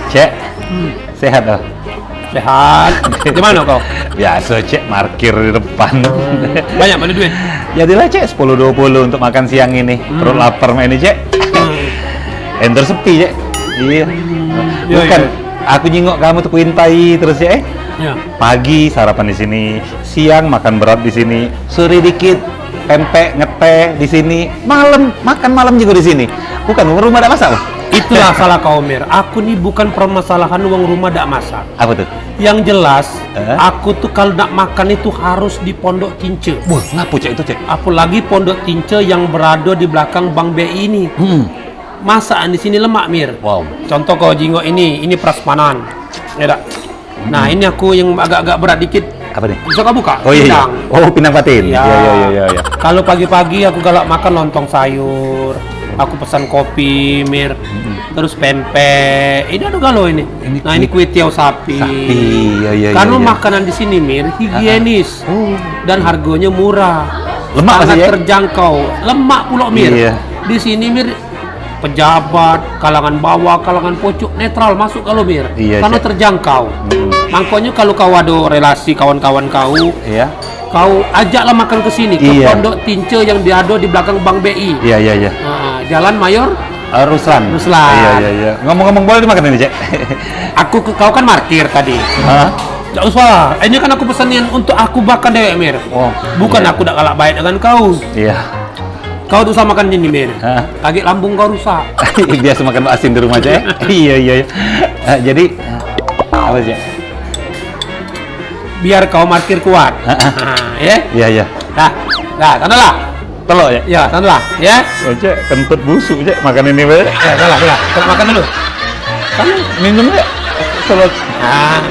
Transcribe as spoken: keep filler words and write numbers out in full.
Cek, sehat toh? Sehat. Di mano kau? Biaso, Cek, markir di depan. Banyak mano duit? Jadilah, Cek, sepuluh dua puluh untuk makan siang ini. Hmm. Perut lapar mak ini, Cek. Hmm. Enter sepi, Cek. Iyo. Hmm. Iyo, iyo. Bukan, aku nyingok kamu tu kuintai terus, Cek, eh. Iyo. Pagi sarapan di sini, siang makan berat di sini, sore dikit pempek, ngeteh di sini, malam makan malam jugo di sini. Bukan, rumah dak masak, Bang? Itulah salah kau, Mir. Aku ni bukan permasalahan wong rumah dak masak. Apa tu? Yang jelas, eh? Aku tu kalau nak makan itu harus di Pondok Tince. Wah, ngapo, Cek, itu, Cek? Apalagi Pondok Tince yang berada di belakang Bank B I ini. Hmm. Masakan di sini lemak, Mir. Wow. Contoh kau jingok ini, ini prasmanan. Ya dak? Nah, ini aku yang agak-agak berat dikit. Apa nih? Bisa kau buka? Oh, iya, iya. Pindang. Oh, pindang patin. Iya. Iya, iya, iya, iya, iya. Kalau pagi-pagi aku galak makan lontong sayur, aku pesan kopi, Mir. Mm-mm. Terus pempek. Ini ada galo ini. Ini nah, ini kue tiaw sapi. Sapi, iya, iya, iya. Karena makanan di sini, Mir, higienis. Oh. Dan harganya murah. Lemak sangat masih, ya? Terjangkau. Lemak pulo, Mir. Iya. Di sini, Mir, pejabat, kalangan bawah, kalangan pocok, netral masuk kalu, Mir. Iya, karena terjangkau. Mm. Makanya kalu kau ada relasi kawan-kawan kau, iya, kau ajaklah makan ke sini, ke Pondok Tince yang diado di belakang Bank B I. Iya, iya, iya. Ha, Jalan Mayor, eh, Ruslan. Ruslan. Iya, iya, iya. Ngomong-ngomong, boleh dimakan ini, Cek? Aku ke, kau kan markir tadi. Hah? Dak usah. Ini kan aku pesanin untuk aku makan dewek, Mir. Oh, bukan, iya. Aku dak galak baik dengan kau. Iya. Kau dak usah makan ini, Mir. Hah? Kagek lambung kau rusak. Biasa makan asin di rumah aja, ya? Iya, iya, iya. Eh, jadi, apa aja? Biar kau markir kuat. Heeh. Nah, ya? Iya, iya. Dah, dah, sana lah. Telok, ya? Ya, sana lah, ya. Oh, Cek, kentut busuk, Cek, makan ini, Cek. Ya, sana lah, sana lah. Kau makan dulu. Sana, minum, Cek. Telok. Nah.